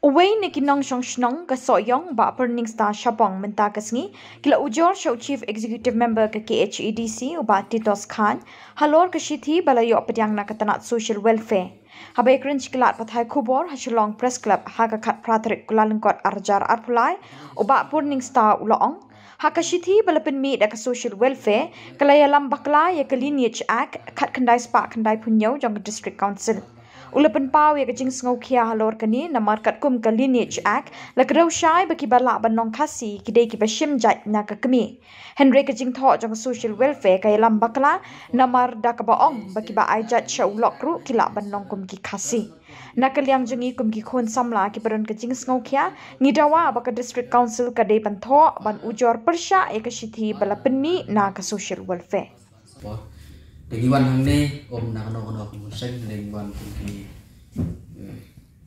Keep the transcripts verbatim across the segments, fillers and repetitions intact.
Uwei na ki nongshong shnong ka Sohiong, Bah Pyrningstar Shapong, mynta ka sngi ki la ujor sha u Chief Executive Member ka K H A D C, u Bah Titos Chyne, halor ka shithi ba la ïoh pdiang na ka tnat Social Welfare. Haba ïakren sha ki lad pathai khubor ha Shillong Press Club ha ka khatphra tarik Kyllalyngkot arhajar arphew lai, u Bah Pyrningstar u la ong, ha ka shithi ba la pynmih da ka Social Welfare, ka la ïalam bakla ïa ka Lineage Act khatkhyndai spah khyndaiphew hynñiew jong ka District Council. U la pynpaw ïa ka jingsngewkhia halor kane namar katkum ka Lineage Act la kdew shai ba kiba lah ban long Khasi ki dei kiba shim jait na ka kmie. Hynrei ka jingthoh jong ka Social Welfare ka ïalam bakla namar da kaba ong ba kiba ai jait sha u lok ruh ki lah ban long kum ki Khasi. Na ka liang jong ngi kum ki khun samla kiba don ka jingsngewkhia, ngi dawa ba ka District Council ka dei ban thoh ban ujor pyrshah ïa ka shithi ba la pynmih na ka Social Welfare. Por. Te ngi wan hangne ym na kano kano ka mynsiem, te ngi wan kum ki, eh,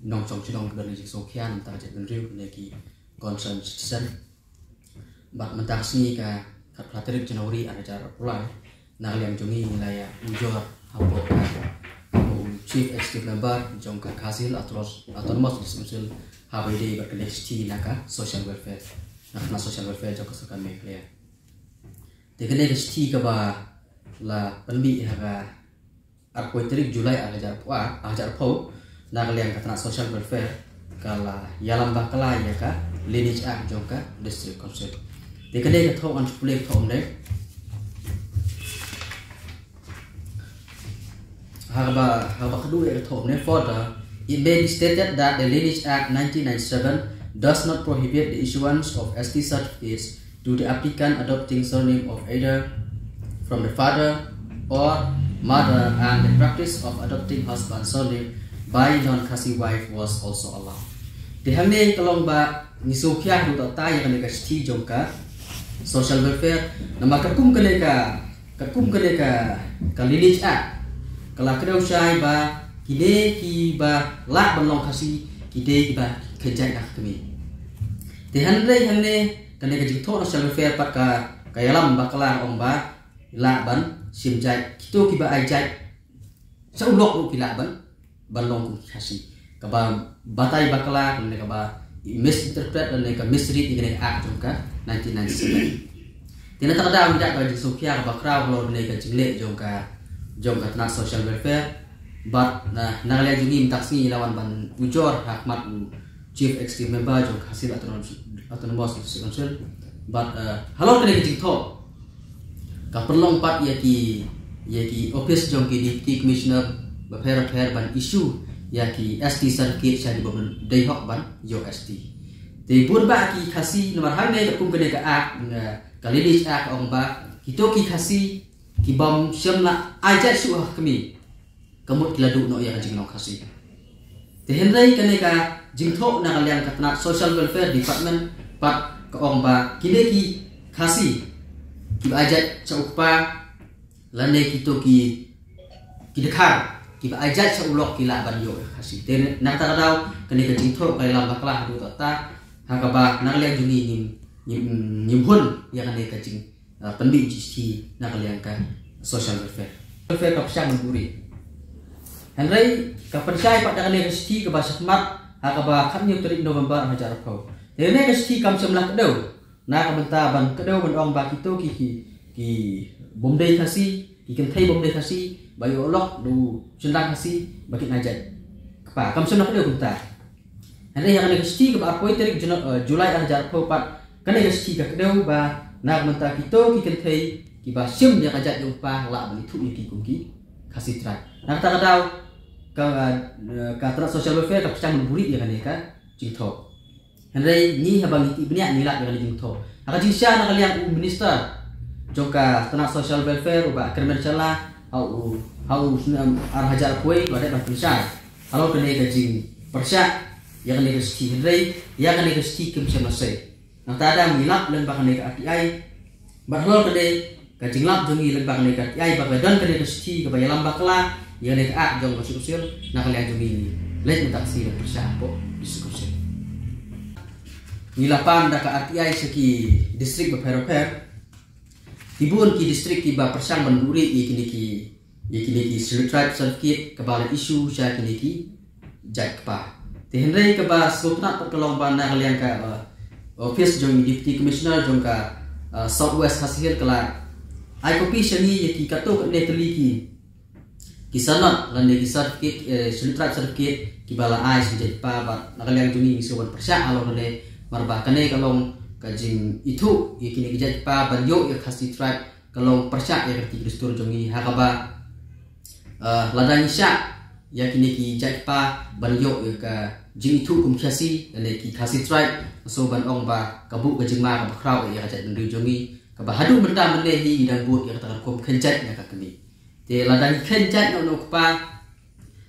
nongshong shnong kiba don jingsngewkhia na ka bynta ka jaitbynriew, ne ki concerned citizen. Bad mynta ka sngi ka khatphra tarik January arhajar arphew lai, na ka liang jong ngi ngi la ïa ujor hapoh ka, hapoh u Chief Executive Member jong ka Khasi Hills Autonomous, Autonomous District Council, haba ïadei bad kane ka shithi na ka Social Welfare, na ka tnat Social Welfare jong ka sorkar Meghalaya. Te kane ka shithi kaba la pynmih ha ka arphew tarik July arhajar arphew, arhajar arphew, na ka liang ka tnat Social Welfare ka la ïalam bakla ïa ka Lineage Act jong ka District Council. Te kane ka thoh, ngan shu pule thoh ne. Ha kaba, ha kaba kdew ïa ka thoh ne. Further, it may be stated that the Lineage Act nineteen ninety-seven does not prohibit the issuance of S T certificates to the applicant adopting surname of either from the father or mother, and the practice of adopting husband surname by non-Khasi wife was also allowed. Te hangne ka long ba ngi sngewkhia haduh katta ïa kane ka shithi jong ka Social Welfare, namar katkum kane ka, katkum kane ka, ka Lineage Act ka la kdew shai ba kine kiba lah ban long Khasi ki dei kiba kynjait na ka kmie. Te hynrei hangne kane ka jingthoh na Social Welfare pat ka, ka ïalam bakla, ong ba lah ban shim jait, kito kiba ai jait sha u lok ruh ki lah ban, ban long kum ki Khasi. Kaba batai bakla, ne kaba misinterpret, ne ka misread ïa kane ka Act jong ka nineteen ninety-seven. Te na kata ka daw ngi da ka jingsngewkhia kaba khraw halor kane ka jingleh jong ka, jong ka tnat Social Welfare. Bad na, na ka liang jong ngi mynta ka sngi la wan ban ujor ha khmat u Chief Executive Member jong ka Khasi Hills Autonomous, Autonomous District Council. Bad, eh, halor kane ka jingthoh ka pynlong pat ïa ki, ïa ki office jong ki Deputy Commissioner bapher bapher ban issue ïa ki S T certificate sha kiba dei hok ban ïoh S T. Te bun bah ki Khasi, namar hangne katkum kane ka Act, ka Lineage Act, ong ba kito ki Khasi kibym shym la ai jait shuh ha ka kmie, ka mut ki la duh noh ïa ka jinglong Khasi. Te hynrei kane ka jingthoh na ka liang ka tnat Social Welfare Department pat ka ong ba kine ki Khasi kiba ai jait sha u kpa lane kito ki, ki dkhar kiba ai jait sha u lok ki lah ban ïoh Khasi. Te na kata ka daw kane ka jingthoh ka ïalam bakla haduh katta, ha kaba na ka liang jong ngi ngim, ngim, ngim hun ïa kane ka jing, ah, pynmih shithi na ka liang ka Social Welfare. Welfare ka pyrshang ban buhrieh. Hynrei ka pynshai pat da kane ka shithi kaba shakhmat ha kaba khathynñiew tarik November arhajar arphew. Te kane ka shithi kam shym la kdew na ka bynta ban kdew ban ong ba kito ki, ki, ki bym dei Khasi, ki kynthei bym dei Khasi ba ïoh lok da u shynrang Khasi ba kin ai jait kpa. Kam shym la kdew kumta. Hynrei ha kane ka shithi kaba arphew tarik Jun-, eh, July arhajar arphew pat, kane ka shithi ka kdew ba na ka bynta kito ki kynthei kiba shim ïa ka jait jong u kpa lah ban ithuh ïa ki kum ki Khasi tribe. Na kata ka daw ka, eh, ka tnat Social Welfare ka pyrshang ban buhrieh ïa kane ka jingthoh. Hynrei ngi haba ngi tip bniah ngi lap ïa kane ka jingthoh. Ha ka jingshisha na ka liang u Minister jong ka tnat Social Welfare, u Bah Kyrmen Shylla, ha u, ha u snem arhajar arphew wei u la dep ban pynshai halor kane ka jingpyrshah ïa kane ka shithi, hynrei ïa kane ka shithi kim shym la sei. Nangta da ngi lap lyngba kane ka R T I, bad halor kane ka jinglap jong ngi lyngba kane ka R T I ba ka don kane ka shithi kaba ïalam bakla ïa kane ka Act jong ka District Council, na ka liang jong ngi ngi leit mynta ka sngi ban pyrshah hapoh District Council. Ngi la pan da ka R T I sha ki district bapher bapher. Ki bun ki district kiba pyrshang ban buhrieh ïa kine ki, ïa kine ki Scheduled Tribe certificate kaba la issue sha kine ki jait kpa. Te hynrei kaba sngewtynnat pat ka long ba na ka liang ka, uh, office jong i Deputy Commissioner jong ka, uh, South West Khasi Hills ka la ai copy sha ngi ïa ki katto katne tylli ki, ki sanad lane ki certificate, eh, Scheduled Tribe certificate kiba la ai sha ki jait ki kpa, bad na ka liang jong ngi ngi sngewbha ban pyrshah halor kane, namar ba kane ka long ka jingithuh ïa kine ki jait ki kpa ban ïoh ïa ka Khasi Tribe, ka long pyrshah ïa ka riti ka dustur jong ngi, ha kaba, eh, lada ngi shah ïa kine ki jait ki kpa ban ïoh ïa ka jingithuh kum Khasi lane ki Khasi Tribe, nga sngew ban ong ba ka buh ka jingma kaba khraw ïa ka jaitbynriew jong ngi, kaba haduh mynta mynne hi ngi dang bud ïa kata ka rukom khein jait na ka kmie. Te lada ngi khein jait na u kpa,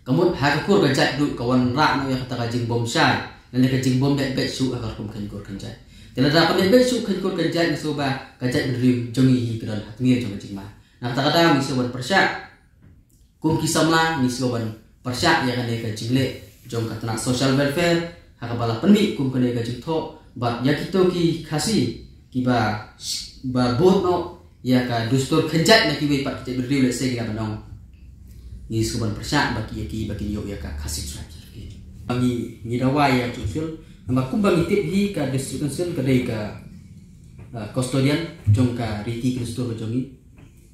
ka mut ha ka kur ka jait ruh ka wanrah noh ïa kata ka jingbym shai lane ka jingbym leh beit shuh ha ka rukom khein kur khein jait. Te lada kam leh beit shuh khein kur khein jait, nga sngew ba ka jaitbynriew jong ngi hi ka don ha tmier jong ka jingma. Na kata ka daw ngi sngewbha ban pyrshah, kum ki samla ngi sngewbha ban pyrshah ïa kane ka jingleh jong ka tnat social welfare ha kaba la pynmih kum kane ka jingthoh, bad ïa kito ki Khasi kiba, ba bud noh ïa ka dustur khein jait na kiwei pat ki jaitbynriew, lehse ngi lah ban ong, ngi sngewbha ban pyrshah ba ki, ïa ki ba kin ïoh ïa ka Khasi Tribe Certificate. Ba ngi, ngi dawa ïa ka Council, namar kumba ngi tip hi ka District Council ka dei ka, uh, custodian jong ka riti ka dustur ka jong ngi.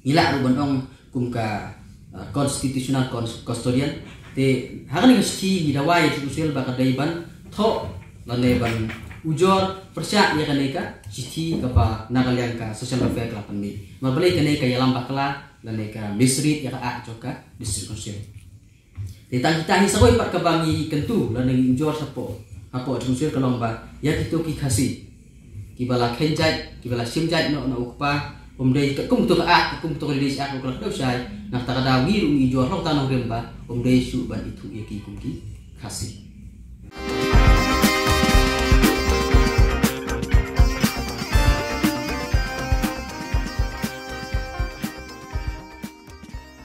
Ngi lah ruh ban ong kum ka, uh, constitutional cons-, custodian. Te ha kane ka shithi ngi dawa ïa ka Council ba ka dei ban thoh lane ban ujor pyrshah ïa kane ka shithi kaba na ka liang ka social welfare ka la pynmih. Namar balei kane ka ïalam bakla lane ka misread ïa ka Act jong ka District Council. Te tang kita hi sa kawei pat kaba ngi kyntu lane ngi ujor shapoh, hapoh Council ka long ba ïa kito ki Khasi kiba la khein jait, kiba la shim jait noh na u kpa, um dei ka kum kito ka Act, kum kito ka Lineage Act ka la kdew shai. Na kata ka daw ngi ruh ngi ujor hok tang nongrim ba um dei shuh ban ithuh ïa ki kum ki Khasi.